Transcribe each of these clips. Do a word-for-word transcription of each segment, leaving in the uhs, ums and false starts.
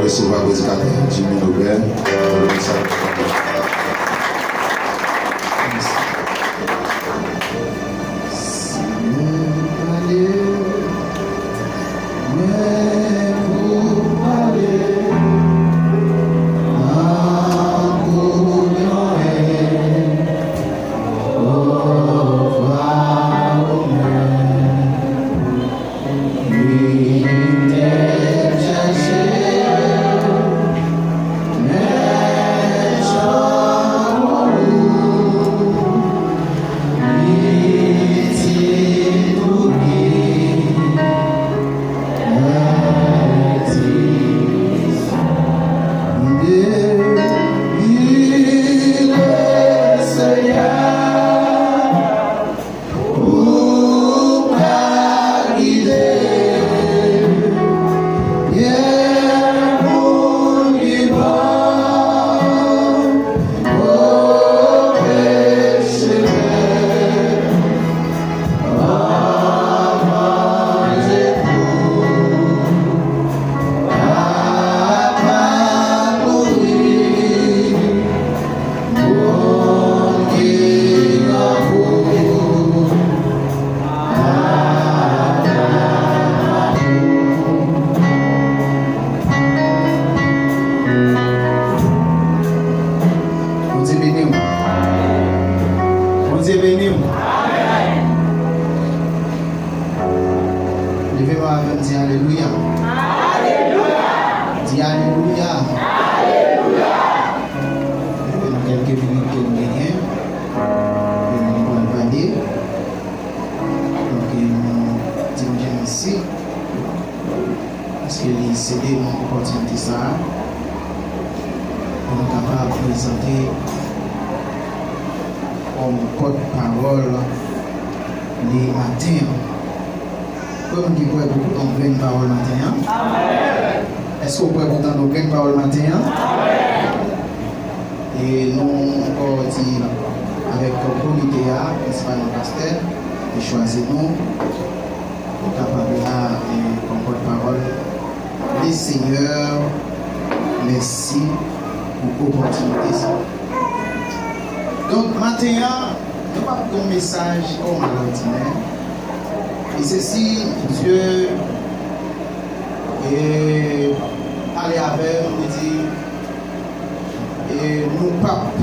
Resevwa predikatè Jimmy Nobel. Bondye beni w. Bondye beni w. Leve men w avè m, di alelouya. Di alelouya. Alelouya. Nan kèlke minit ke nou genyen, e nou pral pale. Donk, e nou di Bondye mèsi, paske li sede nou opòtinite sa a, pou nou kapab prezante kòm pòtpawòl li maten an. Konbyen moun ki prè pou koute yon grenn pawòl maten an? Èske w prè pou tande yon grenn pawòl maten an? E nou ankò di avèk komite a, prensipalman pastè, ki chwazi nou pou kapab la, e, kòm pòtpawòl. Le Senyè, mèsi pou opòtinite sa. Donk, maten an, nou p ap gen yon mesaj kòm alòdinè. E se si Dye, e, pale avè m, li di, e, nou p ap,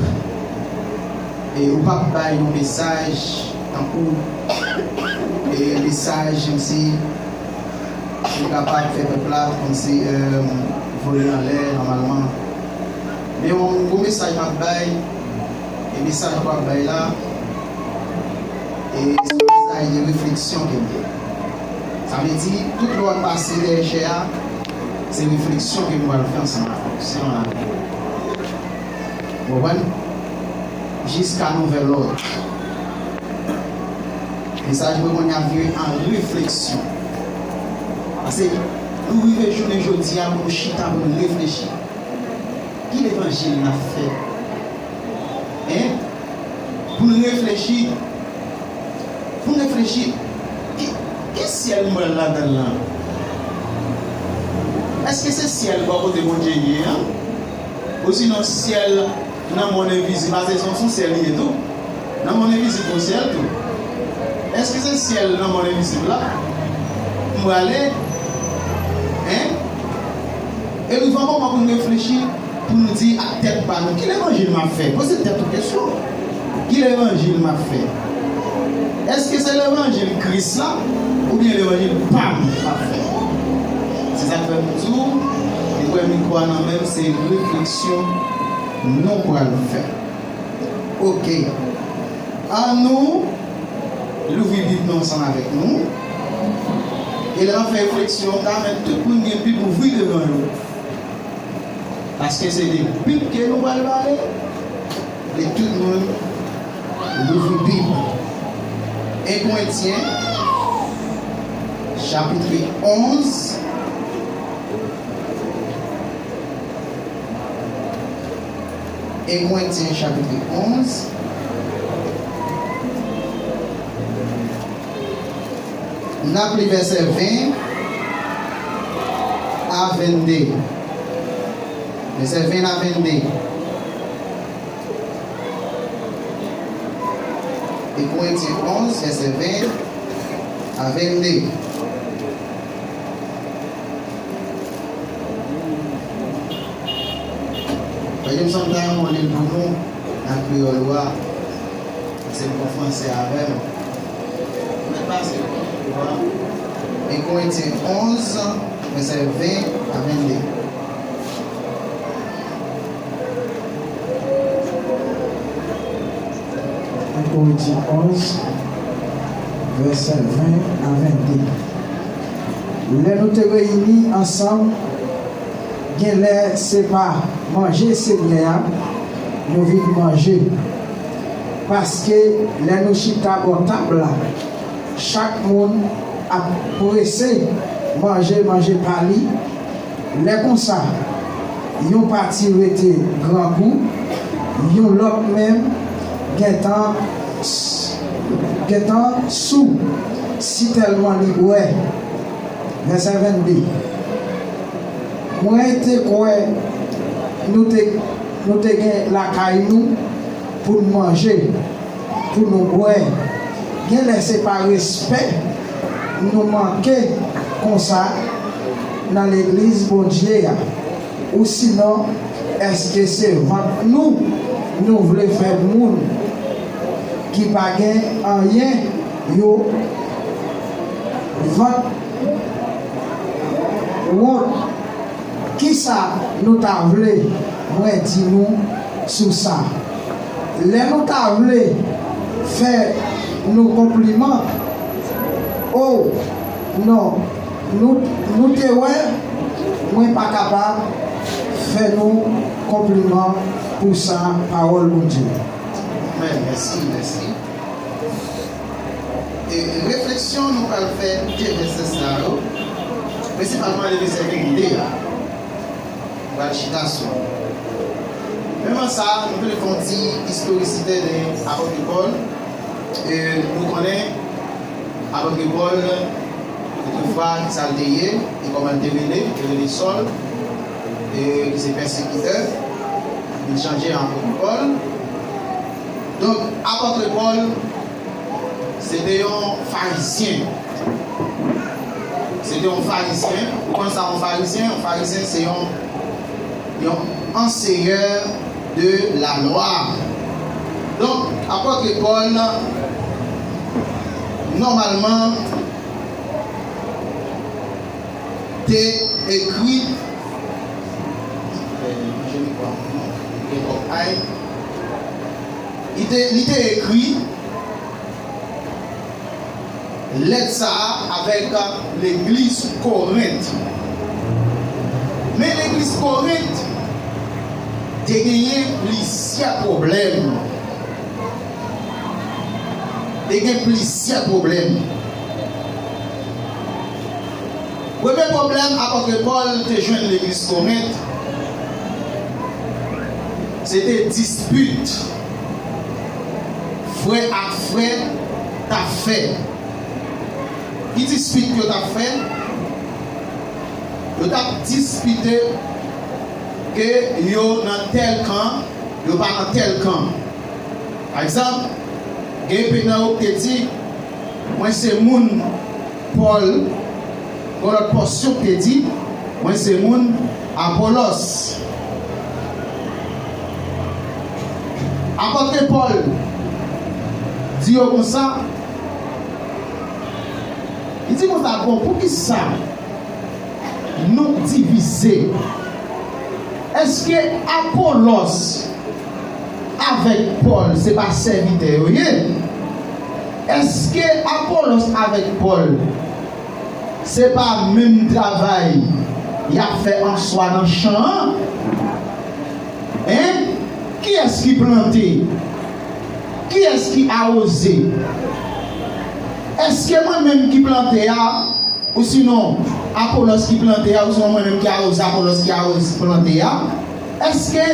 e, ou p ap bay yon mesaj tankou, e, mesaj, menm si ou kapab fè pèp la kòmsi, e, vole anlè nòmalman. Men yon gwo mesaj m ap bay, e mesaj m ap bay la, e se yon mesaj de refleksyon ke l ye. Sa vle di, tout lè w ap pase dèyè chè a, se refleksyon ke nou pral fè ansanm avè w, selon lavi w. Ou konprann? Jiska nouvèl òd. Mesaj mwen kounye a vire an refleksyon. Paske nou rive jounen jodi a pou nou chita, pou nou reflechi. Ki levanjil n ap fè? Hein? Pou n reflechi. Pou n reflechi. Ki, ki syèl m pral ladan l lan? Èske se syèl bò kote Bondye ye an? Osinon syèl nan mond envizib la, se yon sou syèl li ye tou. Nan mond envizib gon syèl tou. Èske se syèl nan mond envizib la m prale? Hein? E rive yon moman pou n reflechi, pou nou di ak tèt pa nou, ki levanjil m ap fè? Poze tèt ou kesyon. Ki levanjil m ap fè? Èske se levanjil Kris la, oubyen levanjil pa m m ap fè? Se sa k fè m di w, depi w wè mikwo a nan men m, se refleksyon nou pral fè. Oke. Annou louvri Bib nou ansanm avèk nou. E lè n ap fè refleksyon, m ta renmen tout moun gen Bib ouvri devan yo. Paske se de Bib ke nou pral pale. E tout moun louvri Bib. En Korentyen, chapit onz. En Korentyen, chapit onz. N ap li vèsè ven a vennde. Vèsè ven a venn de. Ven Korentyen onz, vèsè ven a venn de. Paske m sanm ta renmen li pou nou nan kreyòl ou a. Paske m konn franse avè l. Mwen pase pou nou a. Ven Korentyen onz, vèsè ven a venn de. Ven Korentyen onz, vèsè ven a venn de. Lè nou te reyini ansanm, genlè se pa manje Senyè a nou vin manje. Paske lè nou chita bò tab la, chak moun ap prese manje manje pa li. Lè konsa, yon pati rete grangou, yon lòt menm gentan, gentan sou, sitèlman li bwè. Vèsè venn de. Mwen te kwè nou te, nou te gen lakay nou pou n manje, pou nou bwè. Genlè se pa respè nou manke konsa nan legliz Bondye a. Ousinon, èske se vant nou, nou vle fè moun ki pa gen anyen yo vant wont? Kisa nou ta vle mwen di nou sou sa? Lè nou ta vle fè nou konpliman, o, non, nou, nou te wè, mwen pa kapab fè nou konpliman pou sa, pawòl Bondye. Amèn. Mèsi, mèsi. E refleksyon nou pral fè de vèsè sa yo, prensipalman de vèsè venn de a. Nou pral chita sou li. Menm an sa, nou vle fè yon ti istorisite de apòt Pòl. E nou konnen apòt Pòl, otrefwa, ki sa l te ye, e kòman l te rele, l te rele Sòl, e ki se pèsekitè, li chanje an apòt Pòl. Donk, apòt Pòl, se te yon farizyen. Se te yon farizyen. Ou konn sa yon farizyen? Yon farizyen se yon, yon anseyè de la lwa. Donk, apòt Pòl, nòmalman, te ekri, eh, manje li kwa, non, li gen kòk ay. Li te, li te ekri lèt sa a avèk legliz Korent. Men legliz Korent te genyen plizyè pwoblèm. Te gen plizyè pwoblèm. Premye pwoblèm apòt Pòl te jwenn legliz Korent, se te dispit frè ak frè t ap fè. Ki dispit yo t ap fè? Yo t ap dispite ke yo nan tèl kan, yo pa nan tèl kan. Pa egzanp, gen youn nan yo ki te di, "Mwen se moun Pòl." Gen lòt pòsyon ki te di, "Mwen se moun Apolòs." Apòt Pòl di yo konsa, li di konsa, "Bon, poukisa nou divize? Èske Apolòs avèk Pòl se pa sèvitè yo ye? Èske Apolòs avèk Pòl se pa menm travay y ap fè answa nan chan an? Hein? Kiyès ki plante? Kiyès ki awoze? Èske mwen menm ki plante a, ou sinon Apolòs ki plante a, ou sinon mwen menm ki awoze, Apolòs ki awoze plante a? Èske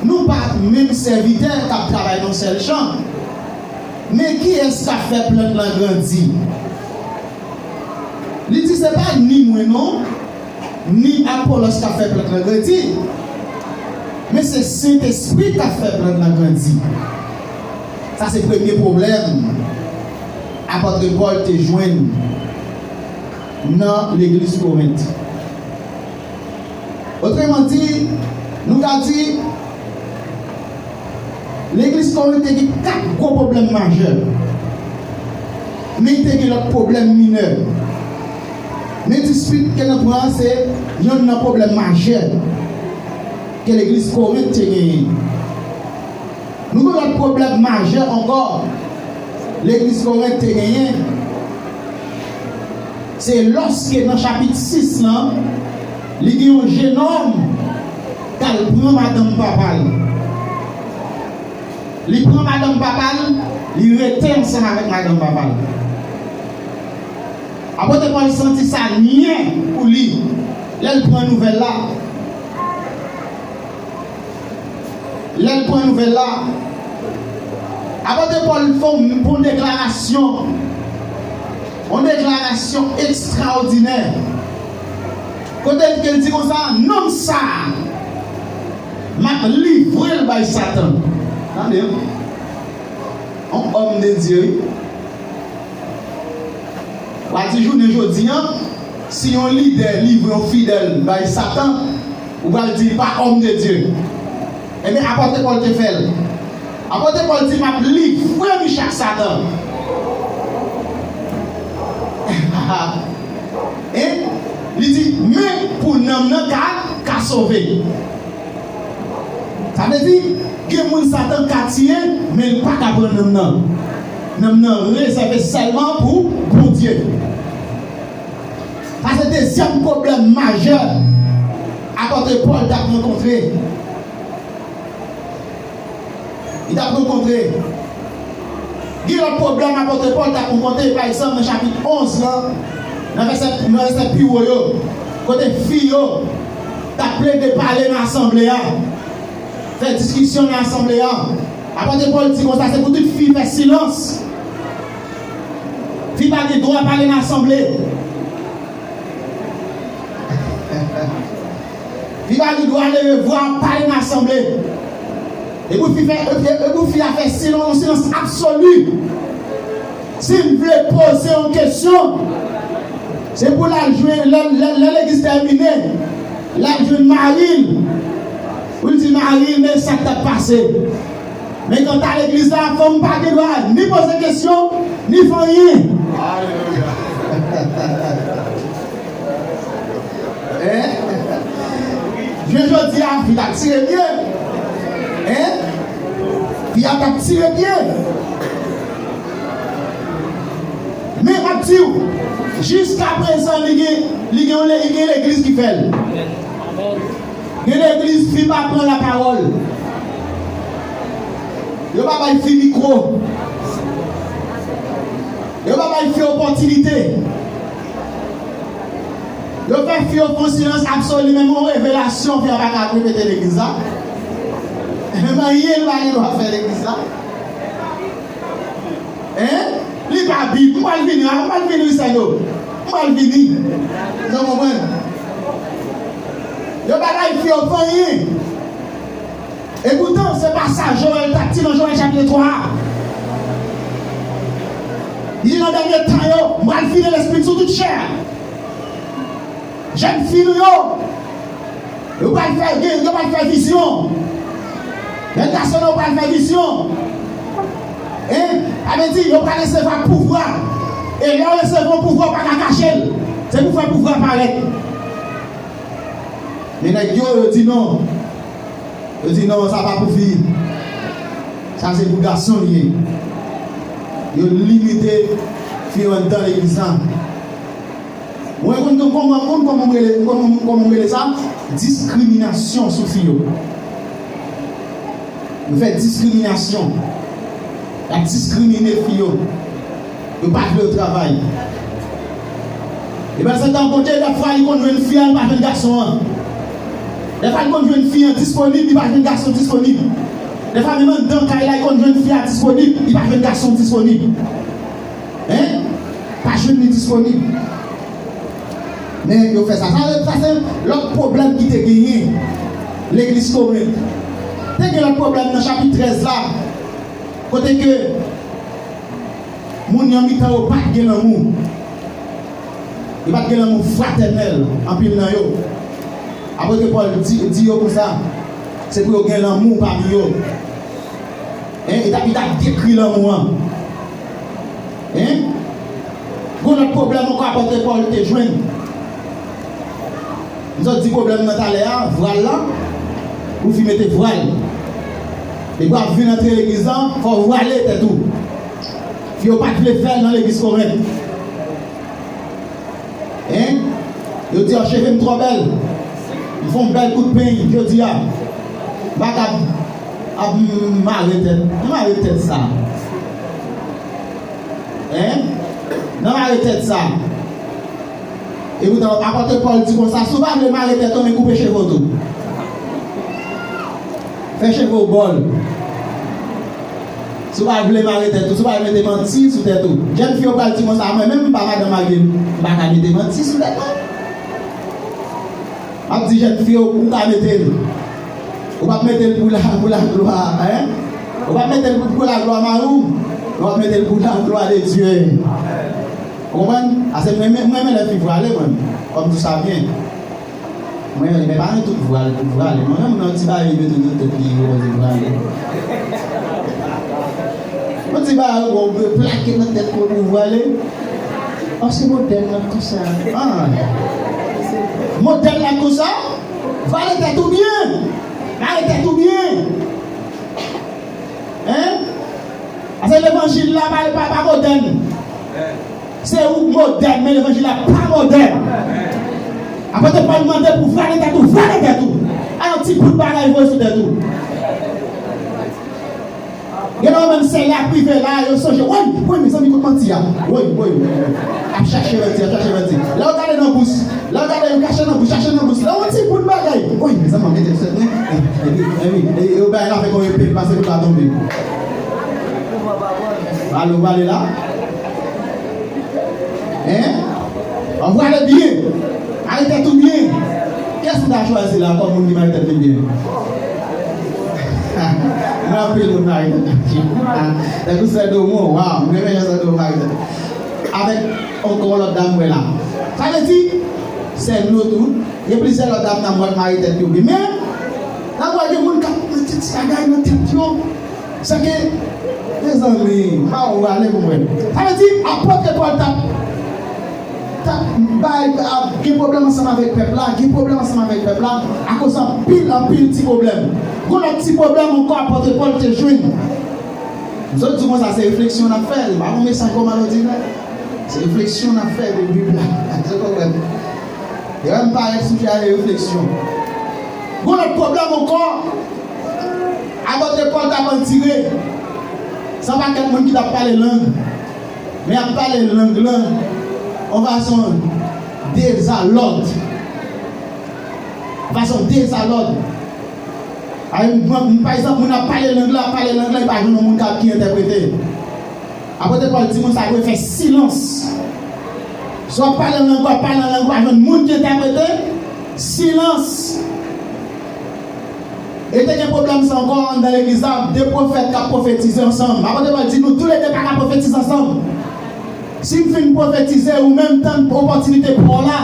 nou pa menm sèvitè k ap travay nan sèl chan? Men kiyès k ap fè plant lan grandi?" Li di, "Se pa ni mwen non, ni Apolòs k ap fè plant lan grandi. Men se Sentespri k ap fè plant lan grandi. Sa se premye pwoblèm apòt Pòl te jwenn nan legliz Korent. Otreman di, nou ka di, legliz Korent te gen kat gwo pwoblèm majè. Men te gen lòt pwoblèm minè. Men dispit ke nou pran an se yonn nan pwoblèm majè ke legliz Korent te genyen. Nou gen lòt pwoblèm majè ankò legliz Korent te genyen. Se lòske nan chapit sis lan, li gen yon jenòm k al pran madanm papa l. Li pran madanm papa l, li rete ansanm avèk madanm papa l. Apot Pòl santi sa nyen pou li lè l pran nouvèl la. Lè l pran nouvèl la, apot Pòl fè yon, fè yon deklarasyon, yon deklarasyon ekstraòdinè. Kote ke l di konsa, nonm sa a, m ap livre l bay Satan. Tande, yon òm de Dye, wi. W a di jounen jodi a, si yon lidè livre yon fidèl bay Satan, ou pral di li pa òm de Dye. Ebyen, apot Pòl te fè l. Apot Pòl di, m ap livre Mich ak Satan. E li di, men pou nanm nan ka, ka sove. Sa vle di, gen moun Satan ka tiye, men l pa ka pran nanm nan. Nanm nan rezève sèlman pou Bondye. Sa se dezyèm pwoblèm majè apot Pòl t ap rankontre. Li t ap rankontre. Gen lòt pwoblèm apot Pòl t ap rankontre, pa egzanp, nan chapit onz lan, nan vèsè, nan vèsè pi wo yo, kote fi yo t ap plede pale nan asanble a, fè diskisyon nan asanble a. Apot Pòl di konsa, se pou tout fi fè silans. Fi pa gen dwa pale nan asanble. Li pa gen dwa leve vwa, pale nan asanble. E pou fi fè, e, e, e pou fi a fè silans, yon silans absoli. Si l vle poze yon kesyon, se pou l al jwenn, lè, lè, lè legliz tèmine, l al jwenn mari l, pou l di mari l, men sa k t ap pase. Men kanta legliz la, fanm pa gen dwa ni poze kesyon, ni fè anyen. Alelouya. Hein? Jounen jodi a, fi t ap tire pye. Hein? Fi a t ap tire pye. Men m ap di w, jiskaprezan, li gen, li gen, li gen legliz ki fè l. Gen legliz, fi pa pran lapawòl. Yo pa bay fi mikwo. Yo pa bay fi opòtinite. Yo fè fi yo fè yon silans absoli, menm yon revelasyon fi a pa ka repete legliz la. Menm anyen li pa gen dwa fè legliz la. Hein? Li pa Bib. M pral vini, m pral vini, wi, sè yo. M pral vini. Nou konprann? Yo pa bay fi yo fè anyen. E poutan, se pa sa Jowèl t ap di nan Jowèl chapit twa a. Li di nan dènye tan yo, m pral vide lespri m sou tout chè. Jèn fi nou yo, yo pral fè, yo pral fè vizyon. Jèn gason yo pral fè vizyon. Hein? Sa vle di, yo pral resevwa pouvwa. E lè w resevwa yon pouvwa, w pa ka kache l. Se pou fè pouvwa parèt. Men nèg yo, yo di non. Yo di non, sa pa pou fi. Sa se pou gason li ye. Yo limite fi yo anndan legliz la. Mwen konn kòman, konn kòman m rele, kòman, kòman m rele sa? Diskriminasyon sou fi yo. Yo fè diskriminasyon. Y ap diskrimine fi yo. Yo pa vle yo travay. E pandansetan, Bondye, dèfwa, li konn jwenn fi a, li pa jwenn gason an. Dèfwa, li konn jwenn fi an disponib, li pa jwenn gason disponib. Dèfwa, menm anndan kay la, li konn jwenn fi a disponib, li pa jwenn gason disponib. Hein? Pa jwenn li disponib. Men yo fè sa. Sa, sa se lòt pwoblèm ki te genyen legliz Korent. Te gen lòt pwoblèm nan chapit trèz la, kote ke moun nan mitan yo pa t gen lanmou. Yo pa t gen lanmou fratènèl, anpil nan yo. Apot Pòl di, di yo konsa, se pou yo gen lanmou pami yo. Hein, li t ap, li t ap dekri lanmou an. Hein? Gon lòt pwoblèm ankò apot Pòl te jwenn. M sot di pwoblèm nan talè a, vwal la, pou fi mete vwal. Depi w ap vin antre legliz la, fò w vwale tèt ou. Fi yo pa t vle fè l nan legliz Korent. Hein? Yo di, "Ò, cheve m twò bèl. M fè yon bèl kout peny jodi a. M pa ka ap mare tèt. M mare tèt sa." Hein? Nan mare tèt sa. E poutan, apot Pòl di konsa, si w pa vle mare tèt ou, men koupe cheve w tou. Fè cheve w bòl. Si w pa vle mare tèt ou, si w pa vle mete manti sou tèt ou. Jèn fi yo pral di konsa, "Mwen menm, m pa madan marye, m pa ka mete manti sou tèt mwen." M ap di jèn fi yo, ou ka mete l. Ou p ap mete l pou la, pou laglwa, hein? Ou p ap mete l pou, pou laglwa mari w, men w ap mete l pou laglwa de Dye. Ou konprann? Ase mwen, mwen, mwen renmen lè fi vwale, mwen. Kòm tou sa byen. Mwen, men pa gen tout vwal, tout vwale. Mwen, menm nan ti bagay, li mete nan tèt li, yo di vwale. Yon ti bagay, bon, ou plake nan tèt mwen pou vwale. Paske modèl la konsa. Ah. Modèl la konsa. Vwale tèt ou byen. Mare tèt ou byen. Hein? Ase levanjil la pa, pa, pa modèn. Se ou k modèn, men levanjil la pa modèn. Apot Pòl mande pou vwale tèt ou, vwale tèt ou. A yon ti bout bagay voye sou tèt ou. Gen nan yo menm sèl la prive la, yo sonje, woy, woy, mezanmi, kot manti a? Woy, woy, woy, woy. Ap chache manti, ap chache manti. Lè w gade nan bous, lè w gade yo kache nan bous, chache nan bous. Lè yon ti bout bagay, woy, mezanmi, mete sèt mwen. Epi, epi, e, e, yo bay la fè kon epe, pase pou ka tonbe. Alo, w ale la? Hein? Ann pale byen. Mare tèt ou byen. Kiyès ou ta chwazi la kòm moun ki mare tèt li byen? Gen anpil moun mare tèt yo byen. Tankou sè Domon, waw, mwen renmen jan sè Domon mare tèt. Avèk ankò yon lòt dam mwen la. Sa vle di, sè nou tou, gen plizyè lòt dam nan mwen mare tèt yo byen. Men, nan mwen gen moun k ap mete ti bagay nan tèt yo. Sa ke, mezanmi, m pa wè ale pou mwen. Sa vle di, apot Pòl t ap, t ap bay, ap gen pwoblèm ansanm avèk pèp la, gen pwoblèm ansanm avèk pèp la, akoz anpil, anpil ti pwoblèm. Gon lòt ti pwoblèm ankò apot Pòl te jwenn. M sot di konsa, se refleksyon n ap fè, se pa yon mesaj kòm ann òdinè. Se refleksyon n ap fè de Bib la. Èske w konprann? E lè m parèt sou fè refleksyon. Gon lòt pwoblèm ankò. Apot Pòl t ap andire. Se yon pakèt moun ki t ap pale lang. Men y ap pale lang lan yon fason dezalòd. Fason dezalòd. Ay, m, m, pa egzanp, moun ap pale lang lan, ap pale lang lan, e pa jwenn yon moun k ap, ki entèprete. Apot Pòl di moun sa dwe fè silans. Si w ap pale an lang, w ap pale an lang, w pa jwenn moun ki entèprete, silans. E te gen pwoblèm sa ankò anndan legliz la, de pwofèt k ap pwofetize ansanm. Apot Pòl di nou toulede pa ka pwofetize ansanm. Si m fin pwofetize, ou menm tann opòtinite pa w la.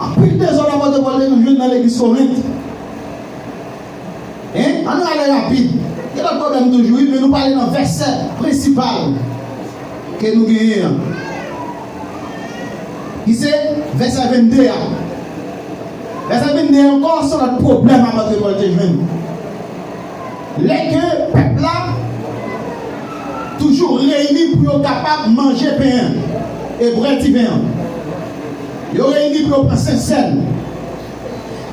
Anpil dezòd apot Pòl te jwenn nan legliz Korent. Hein? Ann ale rapid. Gen lòt pwoblèm toujou, wi, men nou prale nan vèsè prensipal ke nou genyen an. Ki se vèsè vennde a. Vèsè vennde a ankò, se lòt pwoblèm apot Pòl te jwenn. Lè ke pèp la toujou reyini pou yo kapab manje pen an e bwè diven an. Yo reyini pou yo pran sentsèn.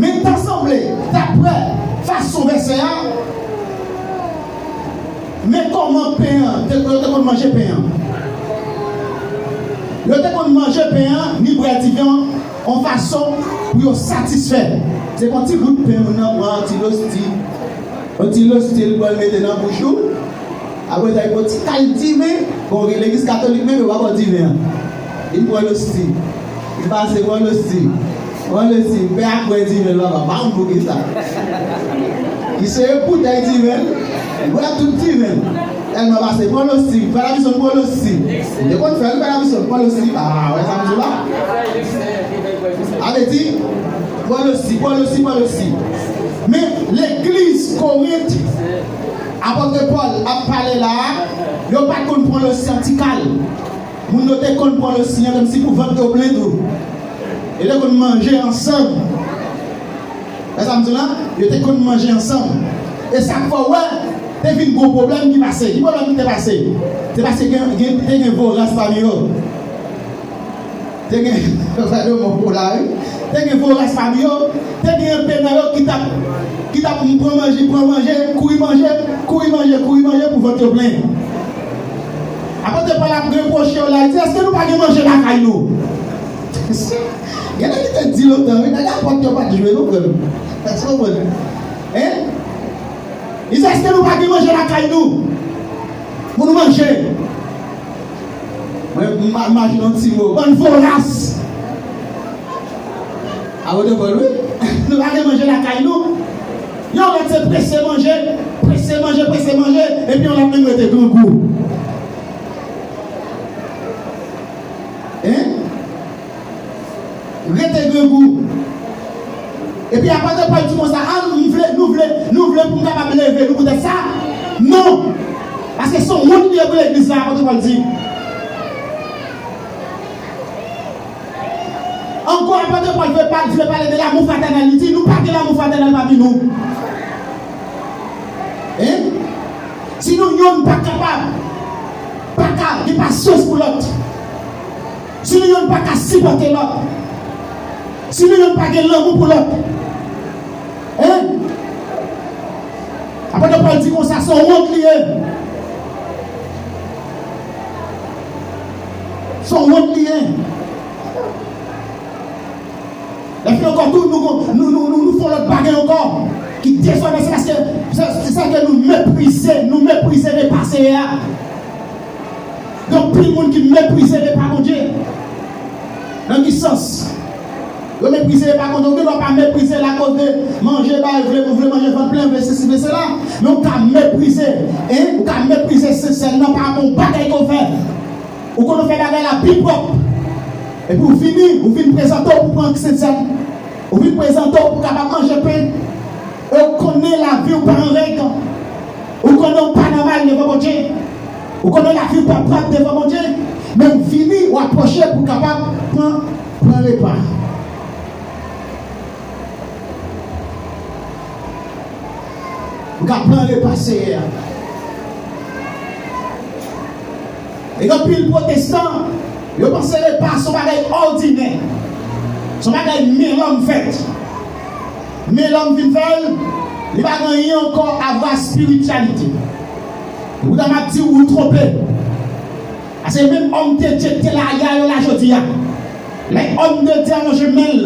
Men ta sanble, daprè fason vèsè a, men kòman pen an, te, yo te konn manje pen an. Yo te konn manje pen an, ni bwè diven an, yon fason pou yo satisfè. Se pa yon ti bout pen moun nan pran, yon ti losti, yon ti losti l pran l mete nan bouch ou. Apre sa, li pran ti kal diven. Bon, gen legliz katolik menm, yo pa bò diven an. Li pran losti. Li pase pran losti. Pran losti. Pè a bwè diven l, papa. Pa konn poukisa. Li sere boutèy diven, li bwè tout diven. Tèlman pase, pran losi, fè labisonn pran losi. Li te konn fè l, fè labisonn pran losi. Ah, wè sa m di w la? A vle di, pran losi, pran losi, pran losi. Men legliz Korent, apot Pòl ap pale la a, yo pa t konn pran losi an ti kal. Moun yo te konn pran losi an kòmsi pou vant yo plen tou. Yo te konn manje ansanm. Wè sa m di w la? Yo te konn manje ansanm. E sa k fè w wè, te vin gwo pwoblèm ki pase. Ki pwoblèm ki te pase? Te pase gen, gen, te gen voras pami yo. Te gen, fè de mo pou la, wi. Te gen voras pami yo. Te gen enpe nan yo ki t ap, ki t ap pran manje, pran manje, kouri manje, kouri manje, kouri manje pou vant yo plen. Apot Pòl ap repwoche yo la, li di, èske nou pa gen manje lakay nou? Gen nèg ki te di lontan, wi, nèg apot yo pa t jwe non, frè m. Èske w konprann? Hein? Li di, èske nou pa gen manje lakay nou? Pou nou manje. Mwen, m imajine yon ti mo. Bann voras. Apot Pòl, wi. Nou pa gen manje lakay nou. Yon lòt se prese manje, prese manje, prese manje, epi yon lòt menm rete grangou. Hein? Rete grangou. Epi apot Pòl di konsa, a, nou vle, nou vle, nou vle pou m kapab leve nou poutèt sa? Non! Paske se yon wont li ye pou legliz la, apot Pòl di. Ankò, apot Pòl vle pa, vle pale de lanmou fratènèl, li di, nou pa gen lanmou fratènèl pami nou. Hein? Si nou yonn pa kapab, pa ka gen pasyans pou lòt, si nou yonn pa ka sipòte lòt, si nou yonn pa gen lanmou pou lòt, hein? Apot Pòl di konsa, se yon wont li ye. Se yon wont li ye. Lè fini ankò tou, nou, nou, nou, nou, nou fè yon lòt bagay ankò, ki dezònè, se paske, se, se sa ke nou meprize, nou meprize repa Seyè a. Gen anpil moun ki meprize repa Bondye. Nan ki sans? Yo meprize repa Bondye. Ou gen dwa pa meprize l akoz de manje, bay, vle, ou vle manje vant plen, vle sesi, vle sela. Men ou ka meprize, hein, ou ka meprize Sentsèn nan pa rapò yon bagay ke w fè. Ou konn fè bagay la pi pwòp. Epi w vini, ou vin prezante w pou pran Sentsèn. Ou vin prezante w pou kapab manje pen. E w konnen lavi w pa an règ. Ou konnen w pa nòmal devan Bondye. Ou konnen lavi w pa pwòp devan Bondye. Men w vini, w apwoche pou kapab pran, pran repa. Ou ka pran repa Seyè a. E gen anpil pwotestan, yo panse repa se yon bagay òdinè. Se yon bagay men lòm fèt. Men lòm vin fè l, li pa gen anyen ankò avwa espirityalite. Epoutan m ap di w, ou twonpe. Paske menm òm de Dye ki te la yè yo la jodi a. Lè òm de Dye alonje men l,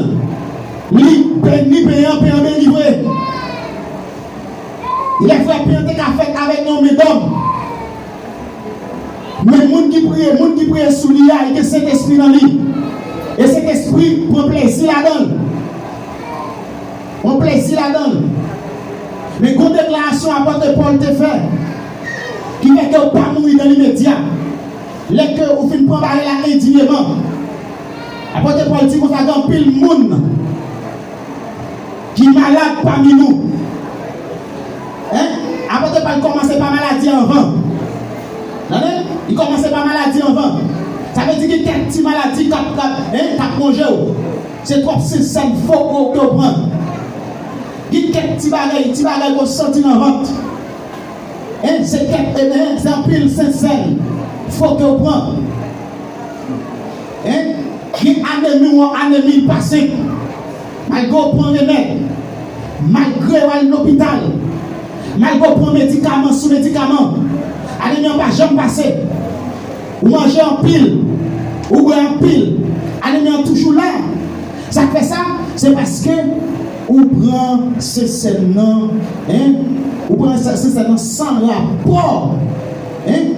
li beni pen an, pen an beni vre. Lè frè pen an te ka fèt avèk yon men dòm. Men moun ki priye, moun ki priye sou li a, li gen Sentespri nan li. E Sentespri pran plezi ladan l. Pran plezi ladan l. Men gon deklarasyon apot Pòl te fè, ki fè ke w pa mouri nan limedya. Lè ke ou fin pran bagay la endiyèman. Apot Pòl di konsa, gen anpil moun ki malad pami nou. Hein? Apot Pòl kòmanse pa maladi anvan. Tande? Li kòmanse pa maladi anvan. Sa vle di gen kèk ti maladi k ap, k ap, hein, k ap wonje w. Se twòp Sentsèn fo ke w pran. Gen kèk ti bagay, ti bagay ke w santi nan vant. Hein, se kèk, eh, hein, se anpil Sentsèn fo ke w pran. Hein? Gen anemi w, anemi pa senp. Malgre w pran remèd, malgre w al lopital, malgre w pran medikaman sou medikaman, anemi an pa janm pase. Ou manje anpil, ou bwè anpil, anemi an toujou la. Sa k fè sa? Se paske ou pran Sentsèn nan, hein? Ou pran Sentsèn nan san rapò, hein?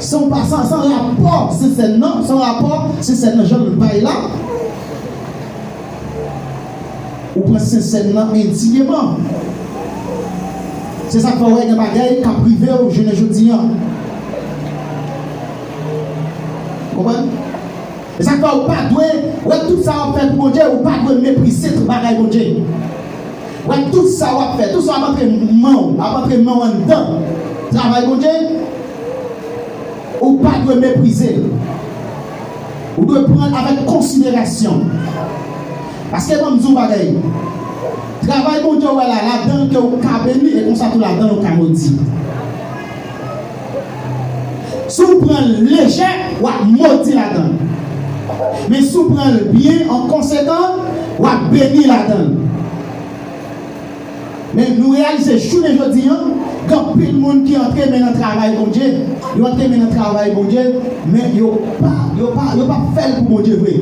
San pa, san, san rapò Sentsèn nan, san rapò Sentsèn nan jan l bay la. Ou pran Sentsèn nan endiyèman. Se sa k fè w wè gen bagay k ap rive w jounen jodi a. Konprann? E sa k fè ou pa dwe, wè tout sa w ap fè pou Bondye, ou pa dwe meprize tout bagay Bondye. Wè tout sa w ap fè, tout sa w ap antre men w, ap antre men w anndan travay Bondye, ou pa dwe meprize l. Ou dwe pran l avèk konsiderasyon. Paske ban m di w bagay, travay Bondye w wè la, ladan l ke w ka beni, e konsa tou ladan l ou ka modi. Si w pran l lejè, w ap modi ladan l. Men si w pran l byen, an konsekan, w ap beni ladan l. Men nou reyalize jounen jodi a, gen anpil moun ki antre men nan travay Bondye, yo antre men nan travay Bondye, men yo pa, yo pa, yo pa fè l pou Bondye vre.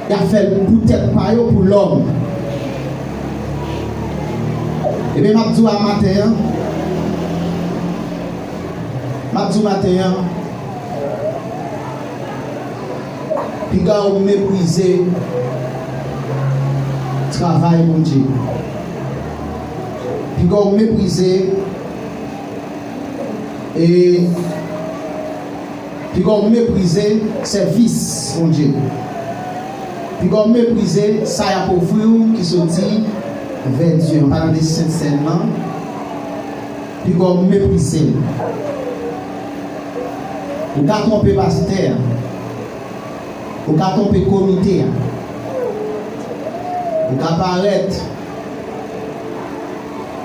Y ap fè l pou tèt pa yo, pou lòm. Ebyen, m ap di w a maten an, m ap di w maten an, piga w meprize travay Bondye. Piga w meprize e Piga w meprize sèvis Bondye. Piga w meprize sa y ap ofri w ki soti vè Dye. An palan de Sentsèn nan, piga w meprize l. Ou ka twonpe pastè a. Ou ka twonpe komite a. Ou ka parèt.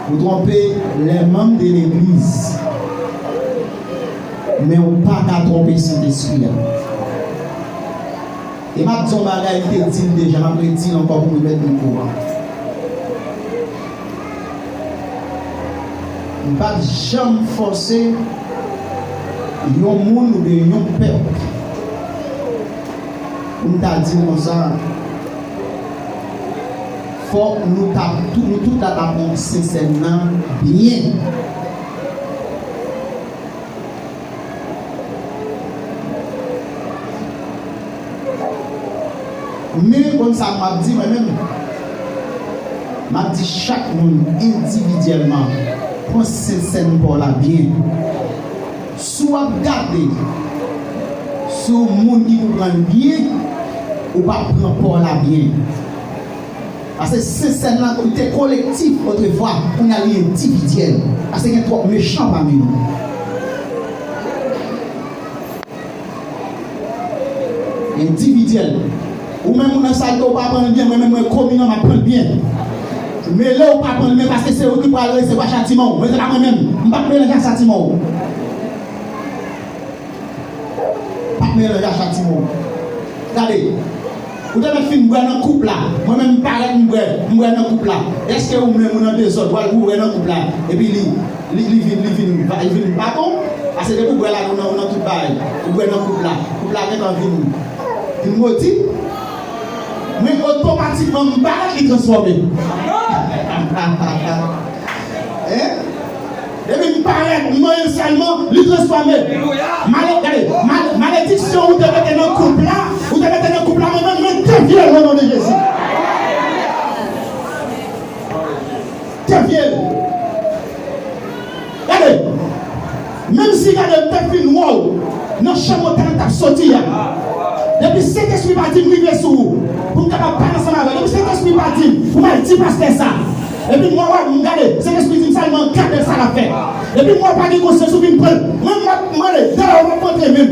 Ou twonpe les membres de l'église. Men ou pa ka twonpe Sentespri a. E m ap di yon bagay, m te di l deja, m ap redi l ankò pou m remèt mikwo a. M p ap janm fòse yon moun oubyen yon pèp pou m ta di l konsa, fòk nou ta, tou, nou tout la ta pran Sentsèn nan byen. Men, konn sa m ap di mwen menm? M ap di chak moun endividyèlman, pran Sentsèn pa w la byen. Si w ap gade, si w moun ki konprann byen, ou p ap pran pa w la byen. Paske Sentsèn nan, li te kolektif otrefwa, kounye a li endividyèl. Paske gen twòp mechan pami nou. Endividyèl. Ou menm ou nan salte, ou pa pran l byen, mwen menm mwen komin an, m ap pran l byen. Mele ou pa pran l byen paske se ou ki pral resevwa chatiman w. Mwen se pa mwen menm. M p ap melanje ak chatiman w. Pa melanje ak chatiman w. Gade. Ou te mèt fin bwè nan koup la. Mwen menm m parèt m bwè, m bwè nan koup la. Èske ou menm ou nan dezòd, ou al bwè nan koup la. Epi li, li, li vin, li vin, li vin pa bon? Paske depi ou bwè la, ou nan, ou nan tout bagay. Ou bwè nan koup la. Koup la gentan vin, vin modi. Mwen otomatikman m parèt li transfòme. Hein? Depi m parèt, m manyen sèlman, li transfòme. Male-, gade, mal-, malediksyon ou te mete nan koup la, ou te mete nan koup la, mwen menm, mwen devye l o non de Jezi. Devye l. Gade, menm si gade m te fin wè w nan chanm otèl ou t ap soti a. Depi Sentespri pa di m rive sou ou, pou m kapab pale ansanm avè w. Depi Sentespri pa di m pou m al di pastè sa. Epi mwen wè, m gade, Sentespri di m sèlman gade sa l ap fè. Epi mwen pa gen konsyans ou vin pran l. Mwen, m ap mande, dèyè w m ap antre menm.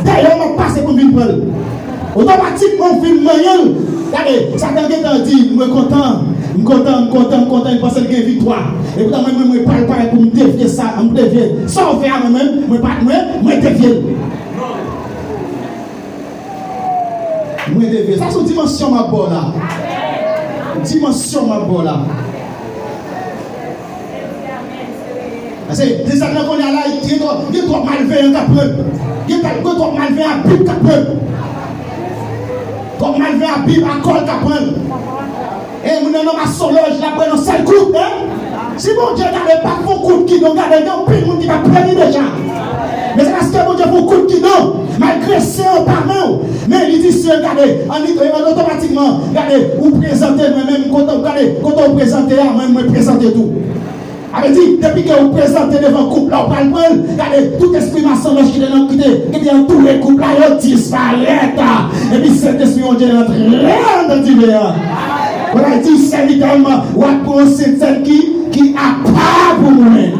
Dèyè w m ap pase pou m vin pran l. Otomatikman w fin manyen l. Gade, Satan gentan di, mwen kontan, m kontan, m kontan, m kontan, m panse l gen viktwa. Epoutan mwen, mwen, mwen pral parèt pou m devye sa, m devye. Sa w fè a mwen menm, mwen pa, mwen, mwen devye l. Mwen devye. Sa se yon dimansyon m ap ba w la. Dimansyon m ap ba w la. Paske dezòd nan kounye a la, gen twòp, gen twòp malveyan k ap pran. Gen twòp, gen twòp malveyan Bib k ap pran. Twòp malveyan Bib akòl k ap pran. E moun nan nan masolòj, l ap pran yon sèl kout, hein? Si Bondye gade, pa t fon kout kidon, gade, gen anpil moun ki t ap pran li deja. Men se paske Bondye fè yon kout gidon, malgre sen an pa men w, men li di sen, gade, an, an otomatikman, gade, ou prezante mwen menm, kote, gade, kote ou prezante a, mwen, mwen prezante tou. Sa vle di, depi ke ou prezante devan koup la, ou pral pran l, gade, tout espri mason lòch ki te nan, ki te, ki te antoure koup la, yo disparèt. Epi Sentespri Bondye rantre anndan diven an. Kounye a l di, sèvitè m, w ap pran yon sentsèn ki, ki apa pou mwen.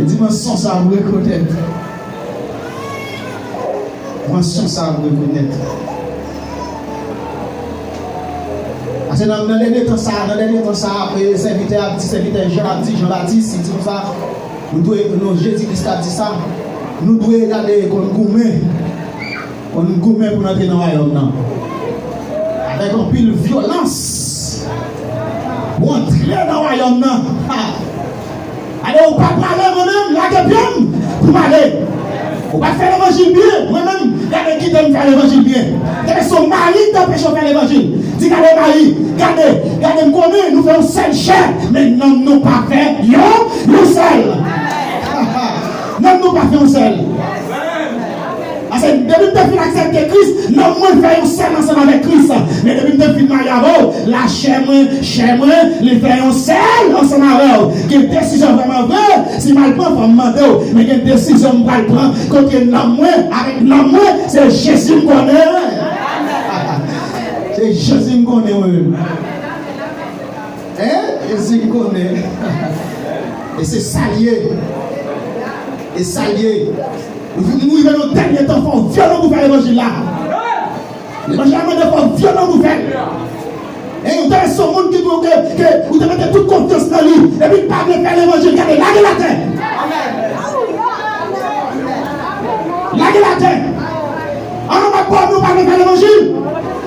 E dimansyon sa a, m rekonèt. Dimansyon sa a, m rekonèt. Paske nan, nan dènye tan sa a, nan dènye tan sa a, e, sèvitè ap di, sèvitè Jan ap di, Jan Batis, li di konsa, nou dwe, non, Jezi Kris t ap di sa, nou dwe gade konn goumen. Konn goumen pou n antre nan wayòm nan. Avèk anpil vyolans. Pou antre nan wayòm nan. Ha! Ale, ou pa prale, mwen menm, lage pye m pou m ale. Ou pa fè levanjil byen, mwen menm, gade kite m fè levanjil byen. Gade, se yon mari ki te anpeche w fè levanjil. Di, gade, mari, gade, gade, m konnen nou fè yon sèl chè, men nanm nou pa fè yon, yon sèl. Nanm nou pa fè yon sèl. Paske depi m te fin aksepte Kris, nanm mwen fè yon sèl ansanm avèk Kris. Men depi m te fin marye avè w, lachè mwen, chè mwen, li fè yon sèl ansanm avè w. Gen desizyon vrèman vre, si m al pran, fò m mande w. Men gen desizyon m pral pran kote nanm mwen, avèk nanm mwen, se Jezi m konnen. Se Jezi m konnen, mwen menm. Hein? Jezi m konnen. E se sa l ye. E sa l ye. Nou rive nan dènye tan, fò w vyolan pou fè levanjil la. Levanjil la mande fò w vyolan pou fè l. E ou te wè se yon moun ki di w ke, ke ou te mete tout konfyans nan li, epi l pa vle fè levanjil, gade, lage l atè. Lage l atè. An, m ap pale, ou pa vle fè levanjil.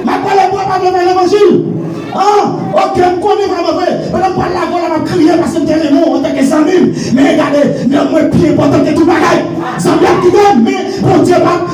M ap pale pou ou pa vle fè levanjil. An, oke, m konnen vrèman vre. Pandan m pral lage w la, m ap kriye paske m te renmen w antanke zanmi m. Men gade, nanm mwen pi enpòtan ke tout bagay. Zanmi ap kite m, men Bondye p ap